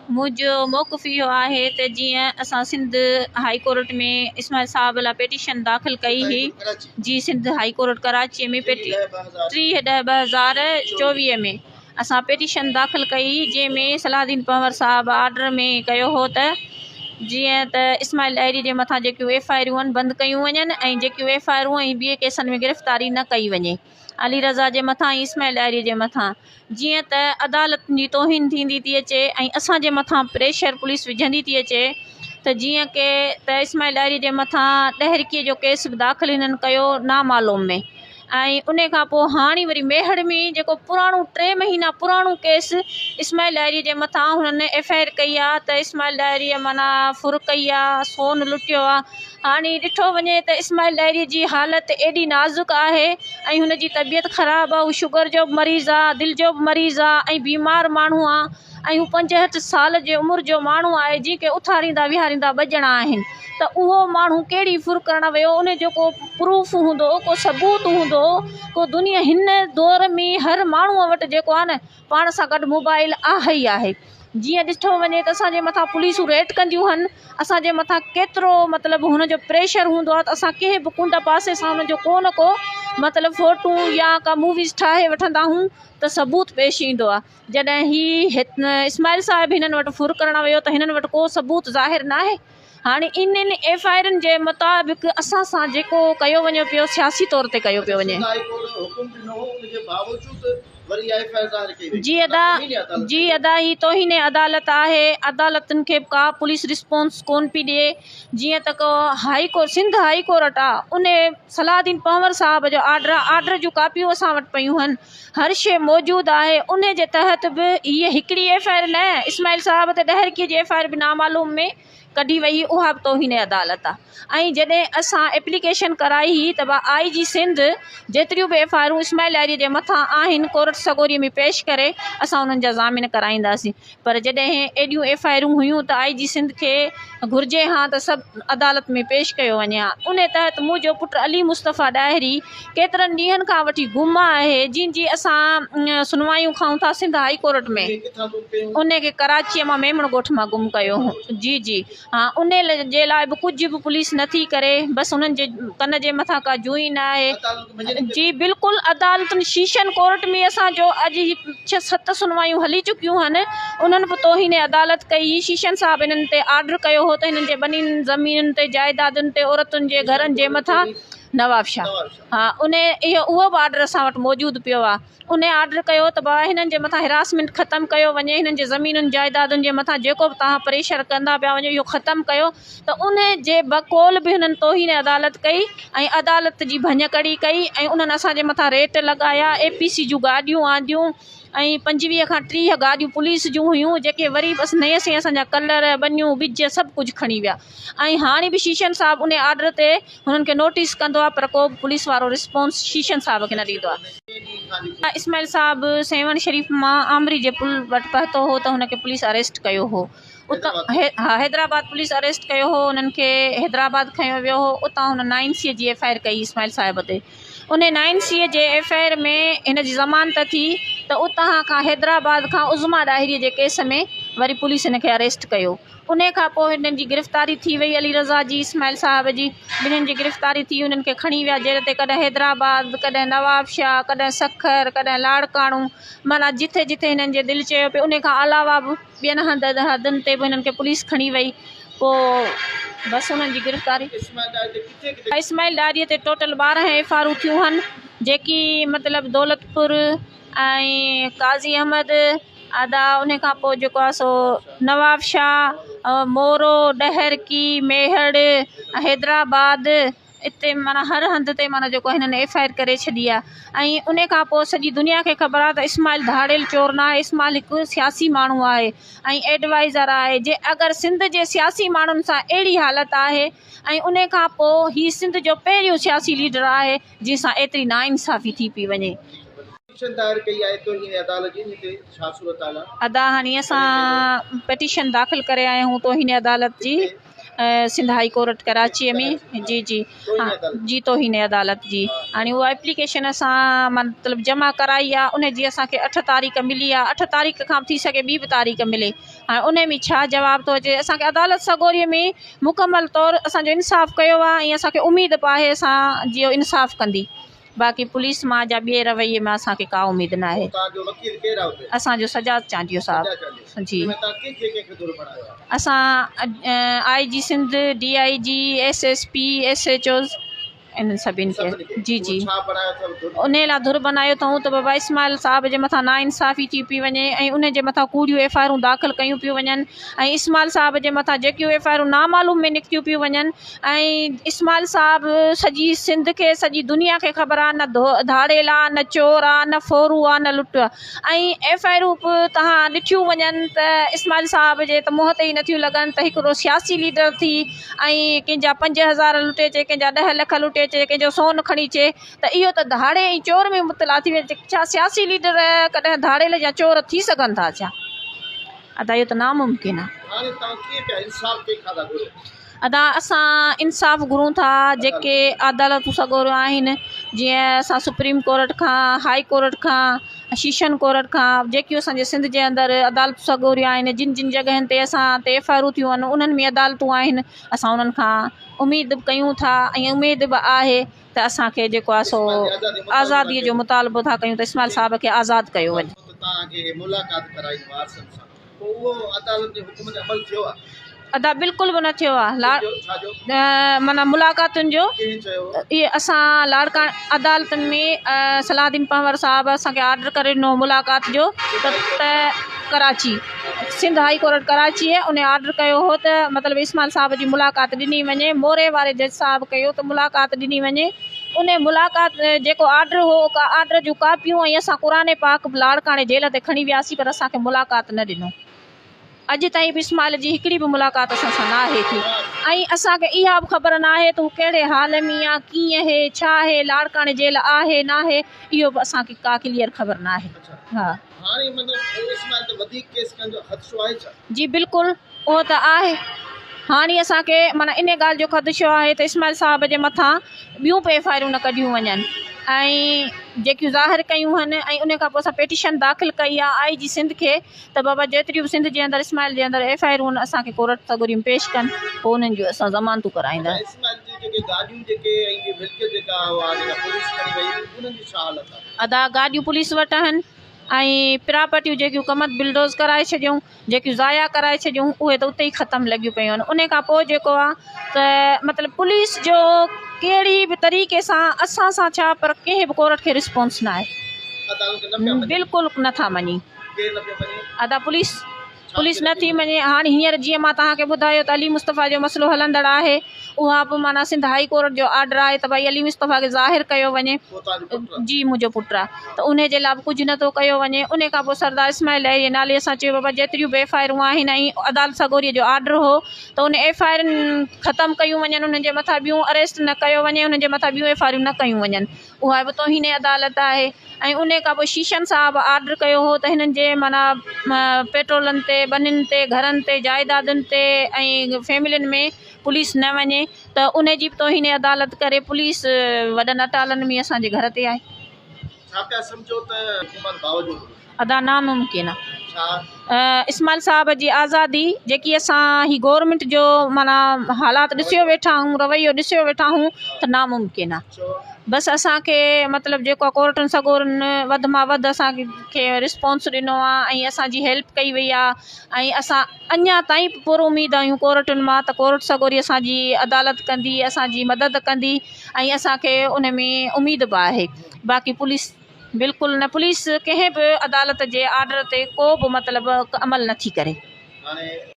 منهنجو موقف اهو آهي ته جيئن اسان سنڌ هائي ڪورٽ ۾ اسماعيل صاحب لاء پيٽيشن داخل ڪئي هئي جي سنڌ هائي ڪورٽ ڪراچيء ۾ 30 ڏهه 2024 ۾ اسان پيٽيشن داخل ڪئي هئي جنهن ۾ صلاح الدين پنهور صاحب آرڊر ۾ ڪيو هو ته جيئن ته اسماعيل ڏاهري جي مٿان جيڪيون ايف I آرون آهن بند ڪيون وڃن ۽ جيڪيون ايف I آرون ۽ ٻين ڪيسن ۾ گرفتاري نه ڪئي وڃي. علي رضا جي مٿان ۽ اسماعيل ڏاهري جي مٿان جيئن ته عدالتن جي توهين ٿيندي ٿي اچي ۽ اسان جي مٿان پريشر پوليس وجهندي ٿي اچي ته جيئن ڪي ته اسماعيل ڏاهري جي مٿان ڏهرڪي جو ڪيس به داخل هنن ڪيو نامعلوم ۾ ۽ ان کان پوء هاڻي وري ميهڙ ۾ جيڪو پراڻو ٽي مهينا پراڻو ڪيس اسماعيل ڏاهري جي مٿان هنن ايف I R ڪئي آ ته اسماعيل ڏاهري معنيٰ ڦر ڪئي آ سون لٽيو آ هاڻي ڏٺو وڃي ته اسماعيل ڏاهري جي حالت ايڏي نازڪ آهي ۽ هن جي طبيعت خراب آهي هو شگر جو به مريض آهي دل جو به مريض آهي ۽ بيمار ماڻهو آهي ۽ هو 65 سال جي عمر جو ماڻهو آهي جنهن کي اٿاريندا ويهاريندا ٻه ڄڻا آهن ته اهو ماڻهو ڪهڙي ڦر ڪرڻ ويو ان جو ڪو پروف هوندو ڪو ثبوت هوندو ڪو دنيا هن دور ۾ هر ماڻهوء وٽ جيڪو آهي نه پاڻ سان گڏ موبائل آهي ئي آهي. جيئن ڏٺو وڃي ته اسان جي مٿان پوليسون ريٽ ڪنديون هن، اسان جي مٿان ڪيترو مطلب هن جو پريشر هوندو آهي ته اسان ڪنهن به ڪنڊ پاسي سان هن جو ڪو نه ڪو مطلب فوٽو يا ڪا موويز ٺاهي وٺندا هون ته ثبوت پيش ايندو آهي. جڏهن هي اسماعيل صاحب هنن وٽ ڦر ڪرڻ ويو ته هنن وٽ ڪو ثبوت ظاهر ناهي. هاڻي انهن ايف I آرن جي مطابق اسان سان جيڪو ڪيو وڃي پيو سياسي طور تي ڪيو پيو وڃي. جي ادا جي ادا هي توهين عدالت آهي عدالتن کي به ڪا پوليس رسپانس ڪون پي ڏئي جيئن ته ڪو high court Sindh high court آ ان صلاح الدين پنهور صاحب جو آرڊر آ آرڊر جون ڪاپيون اسان وٽ پيون هن هر شي موجود آهي ان جي تحت به هي هڪڙي ايف I R نه اسماعيل صاحب تي ڏهرڪي جي ايف I R به نامعلوم ۾ ڪڍي وئي اها به توهين عدالت آ ۽ جڏهن اسان ايپليڪيشن ڪرائي هئي ته به آء جي سنڌ جيتريون به ايف I آرون اسماعيل لهري جي مٿان آهن ڪورٽ سڳوري ۾ پيش ڪري اسان انهن جا ضامن ڪرائينداسين پر جڏهن ايڏيون ايف I آرون هيون ته آء جي سنڌ کي گهرجي هان ته سڀ عدالت ۾ پيش ڪيو وڃي ها ان تحت منهنجو پٽ علي مصطفيٰ ڏاهري ڪيترن ڏينهن کان وٺي گم آهي جنهن جي اسان سنوايون کائون ٿا سنڌ هائي ڪورٽ ۾ ان کي ڪراچيء مان ميمڻ ڳوٺ مان گم ڪيو هو جي جي ها ان جي لاء به ڪجهه به پوليس نٿي ڪري بس انهن جي ڪن جي مٿان ڪا جون ئي نه آهي جي بلڪل عدالتن شيشن ڪورٽ ۾ اسان جو اڄ هي ڇهه ست سنوايون هلي چڪيون هن انهن به توهين عدالت ڪئي هئي شيشن صاحب انهن تي آرڊر ڪيو هو ته هنن جي ٻنين زمينن تي جائيدادن تي عورتن جي گهرن جي مٿان نوابشاهه ها ان اهو اهو به آرڊر اسان وٽ موجود پيو آهي ان آرڊر ڪيو ته بابا هنن جي مٿان هراسمينٽ ختم ڪيو وڃي هنن جي زمينن جائيدادن جي مٿان جيڪو به توهان پريشر ڪندا پيا وڃو اهو ختم ڪيو ته ان جي بقول به هنن توهين عدالت ڪئي ۽ عدالت جي ڀڃڪڙي ڪئي ۽ انهن اسان جي مٿان ريٽ لڳايا اي پي سي جون گاڏيون آنديون ۽ 25 کان 30 گاڏيون پوليس جون هيون جيڪي وري بس نئين سين اسان جا ڪلر ٻنيون ٻج سڀ ڪجهه کڻي ويا ۽ هاڻي به شيشن صاحب ان آرڊر تي هنن کي نوٽيس ڪندو آهي پر ڪو به پوليس وارو رسپانس شيشن صاحب کي نه ڏيندو آهي. اسماعيل صاحب سيوهڻ شريف مان آمري جي پل وٽ پهتو هو ته هن کي پوليس اريسٽ ڪيو هو اتان ها حيدرآباد پوليس اريسٽ ڪيو هو انهن کي حيدرآباد کنيو ويو هو اتان هن نائن سي جي ايف I R ڪئي اسماعيل صاحب تي انهي نائن سي جي ايف I R ۾ هن جي ضمانت ٿي ته اتان کان حيدرآباد کان عظميٰ ڏاهري جي ڪيس ۾ وري پوليس هن کي اريسٽ ڪيو انهي کان پوء هنن جي گرفتاري ٿي وئي علي رضا جي اسماعيل صاحب جي ٻنهين جي گرفتاري ٿي انهن کي کڻي ويا جيل تي ڪڏهن حيدرآباد ڪڏهن نوابشاهه ڪڏهن سکر ڪڏهن لاڙڪاڻو معنيٰ جٿي جٿي هنن جي دل چيو پئي انهي کان علاوه به ٻين هنڌ هنڌن تي به هنن کي پوليس کڻي وئي پوء بس انهن جي گرفتاري اسماعيل ڏاهري تي ٽوٽل 12 ايف آرون ٿيون هن جيڪي مطلب دولتپور ۽ قاضي احمد ادا ان کان پوء جيڪو آهي سو نواب شاهه مورو ڏهرڪي ميهڙ حيدرآباد اتي معنيٰ هر هنڌ تي معنيٰ جيڪو هنن ايف I R ڪري ڇڏي آهي ۽ ان کان پوء سڄي دنيا کي خبر آهي ته اسماعيل ڌاڙيل چور نه آهي اسماعيل هڪ سياسي ماڻهو آهي ۽ ايڊوائزر آهي جي اگر سنڌ جي سياسي ماڻهن سان اهڙي حالت آهي ۽ ان کان پوء هي سنڌ جو پهريون سياسي ليڊر آهي جنهن سان ايتري ناانصافي ٿي پئي وڃي. پٽيشن دائر ڪئي آهي توهين عدالت جي هتي ڇا صورتحال آهي؟ ادا هاڻي اسان پٽيشن داخل ڪري آيا آهيون توهين عدالت جي سنڌ هائي ڪورٽ ڪراچيء ۾ جي جي ها جي توهين عدالت جي هاڻي اها ايپليڪيشن اسان مطلب جمع ڪرائي آ ان جي اسان کي اٺ تاريخ ملي آ اٺ تاريخ کان ٿي سگهي ٻي به تاريخ ملي هاڻي ان ۾ ڇا جواب ٿو اچي اسان کي عدالت سڳوريء ۾ مڪمل طور اسان جو انصاف ڪيو آ ۽ اسان کي اميد به آهي اسان جيو انصاف ڪندي باقي پوليس مان جا ٻئي رويي مان اسان کي ڪا اميد ناهي. اسان جو سجاد چانڊيو صاحب جي اسان I G Sindh D I G S S P S H Os انهن سڀني کي جي جي انهي لاء ڌر بنايو اٿئون ته بابا اسماعيل صاحب جي مٿان نا انصافي ٿي پئي وڃي ۽ انهي جي مٿان ڪوڙيون ايف I آرون داخل ڪيون پيون وڃن ۽ اسماعيل صاحب جي مٿان جيڪيون ايف I آرون نامعلوم ۾ نڪتيون پيون وڃن ۽ اسماعيل صاحب سڄي سنڌ کي سڄي دنيا کي خبر آ نه ڌاڙيل آ نه چور آ نه ڦورو آ نه لٽ آ ۽ ايف I آرون به تهان ڏٺيون وڃن ته اسماعيل صاحب جي ته منهن تي ئي نٿيون لڳن ته هڪڙو سياسي ليڊر ٿي ۽ ڪنهن جا 5000 لٽي اچي ڪنهن جا 10 لک لٽي اچي ڪنهن جو سون کڻي اچي ته اهو ته ڌاڙي ۽ چور ۾ مبتلا ٿي وڃي ڇا سياسي ليڊر ڪڏهن ڌاڙيل يا چور ٿي سگهن ٿا ڇا ادا اهو ته ناممڪن آ. هاڻي توهان ڪيئن پيا انصاف ڪنهن کان ٿا گهرو؟ ادا اسان انصاف گهرون ٿا جيڪي عدالتون سڳوريون آهن جيئن اسان سپريم ڪورٽ کان هائي ڪورٽ کان شيشن ڪورٽ کان جيڪيون اسان جي سنڌ جي اندر عدالتون سڳوريون آهن جن جن جڳهين تي اسان تي ايف I آرون ٿيون آهن انهن ۾ عدالتون آهن اسان انهن کان اميد به ڪيون ٿا ۽ اميد به آهي ته اسان کي جيڪو آهي سو آزادي جو مطالبو ٿا ڪيون ته اسماعيل صاحب کي آزاد ڪيو وڃي. پوء اهو عدالت جي حڪم تي عمل ٿيو آهي؟ ادا بلڪل به نه ٿيو آهي معنيٰ ملاقاتن جو اهي اسان لاڙڪاڻي عدالتن ۾ صلاح الدين پنهور صاحب اسان کي آرڊر ڪري ڏنو ملاقات جو ته ڪراچي سنڌ هائي ڪورٽ ڪراچيء ان آرڊر ڪيو هو ته مطلب اسماعيل صاحب جي ملاقات ڏني وڃي موري واري جج صاحب ڪيو ته ملاقات ڏني وڃي ان ملاقات جيڪو آرڊر هو آرڊر جون ڪاپيون ۽ اسان قرآن پاڪ به لاڙڪاڻي جيل تي کڻي وياسين پر اسان کي ملاقات نه ڏنو. اڄ تائين به اسماعيل جي هڪڙي به ملاقات اسان سان ناهي ٿي ۽ اسان کي اها به خبر ناهي ته هو ڪهڙي حال ۾ آ، ڪيئن هي، ڇا هي، لاڙڪاڻي جيل آهي ناهي اهو به اسان کي ڪا ڪليئر خبر ناهي. ها. هاڻي مطلب اسماعيل تي وڌيڪ ڪيس ڪرڻ جو خدشو آهي ڇا؟ جي بلڪل اهو ته آهي. هاڻي اسان کي معنيٰ انهي ڳالهه جو خدشو آهي ته اسماعيل صاحب جي مٿان ٻيون به ايف I آرون نه ڪڍيون وڃن ۽ جيڪيون ظاهر ڪيون هن ۽ انهي کان پوء اسان پيٽيشن داخل ڪئي آهي آء جي سنڌ کي ته بابا جيتريون به سنڌ جي اندر اسماعيل جي اندر ايف I آرون اسان کي ڪورٽ سڳوري ۾ پيش ڪن پوء انهن جون اسان ضمانتون ڪرائينداسين. اسماعيل جي جيڪي گاڏيون جيڪي ۽ ملڪيت جيڪا اها جيڪا پوليس کڻي وئي انهن جي ڇا حالت آهي؟ ادا گاڏيون پوليس وٽ آهن ۽ پراپرٽيون جيڪيون ڪمند بلڊوز ڪرائي ڇڏيون جيڪيون ضايع ڪرائي ڇڏيون اهي ته اتي ئي ختم لڳيون پيون آهن انهي کان پوء جيڪو آهي ته مطلب پوليس جو ڪهڙي به طريقي سان اسان سان ڇا پر ڪنهن به ڪورٽ کي رسپانس نه آهي بلڪل نٿا مڃي ادا پوليس پوليس نه ٿي مڃي هاڻي هينئر جيئن مان توهان کي ٻڌايو ته علي مصطفيٰ جو مسئلو هلندڙ آهي اها به معنيٰ سنڌ هائي ڪورٽ جو آرڊر آهي ته ڀائي علي مصطفيٰ کي ظاهر ڪيو وڃي جي منهنجو پٽ آهي ته انهي جي لاء به ڪجهه نه ٿو ڪيو وڃي انهي کان پوء سردار اسماعيل ڏاهري جي نالي اسان چيو بابا جيتريون به ايف I آرون آهن ۽ عدالت سڳوري جو آرڊر هو ته ان ايف I آرن ختم ڪيون وڃن انهن جي مٿان ٻيون اريسٽ نه ڪيو وڃي انهن جي مٿان ٻيون ايف I آرون نه ڪيون وڃن اها به توهين عدالت آهي ۽ انهي کان پوء شيشن صاحب آرڊر ڪيو هو ته هنن جي معنيٰ پيٽرولن تي ٻنين تي گهرن تي جائيدادن تي ۽ فيملين ۾ پوليس نه وڃي ته انهي جي به توهين عدالت ڪري پوليس وڏن اٽالن ۾ اسان جي گهر تي آئي. ڇا پيا سمجهو ته حڪومت باوجود به. ادا ناممڪن آ. ڇا؟ اسماعيل صاحب جي آزادي جيڪي اسان هي گورنمينٽ جو معنيٰ حالات ڏسيو ويٺا آهيون رويو ڏسيو ويٺا آهيون ته ناممڪن آ بس اسان کي مطلب جيڪو آ ڪورٽن سڳورن وڌ مان وڌ اسان کي رسپانس ڏنو آ ۽ اسان جي هيلپ ڪئي وئي آ ۽ اسان اڃا تائين به پر اميد آهيون ڪورٽن مان ته ڪورٽ سڳوري اسان جي عدالت ڪندي اسان جي مدد ڪندي ۽ اسان کي ان ۾ اميد به آهي باقي پوليس بلڪل نه پوليس ڪنهن به عدالت جي آرڊر تي ڪو به مطلب عمل نه ٿي ڪري. هاڻي.